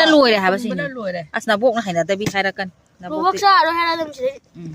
ນນະລວຍເດ້ຫາ ບໍ່ ບໍ່ໄດ້ລວຍເດ້ ອັດສະນາບົກນະ ໃຫ້ນະ ແຕ່ບິໄທລະກັນ ນະບົກ ບໍ່ຮັກສາໂດຍໃຫ້ລະເລີ່ມຊິ ອືມ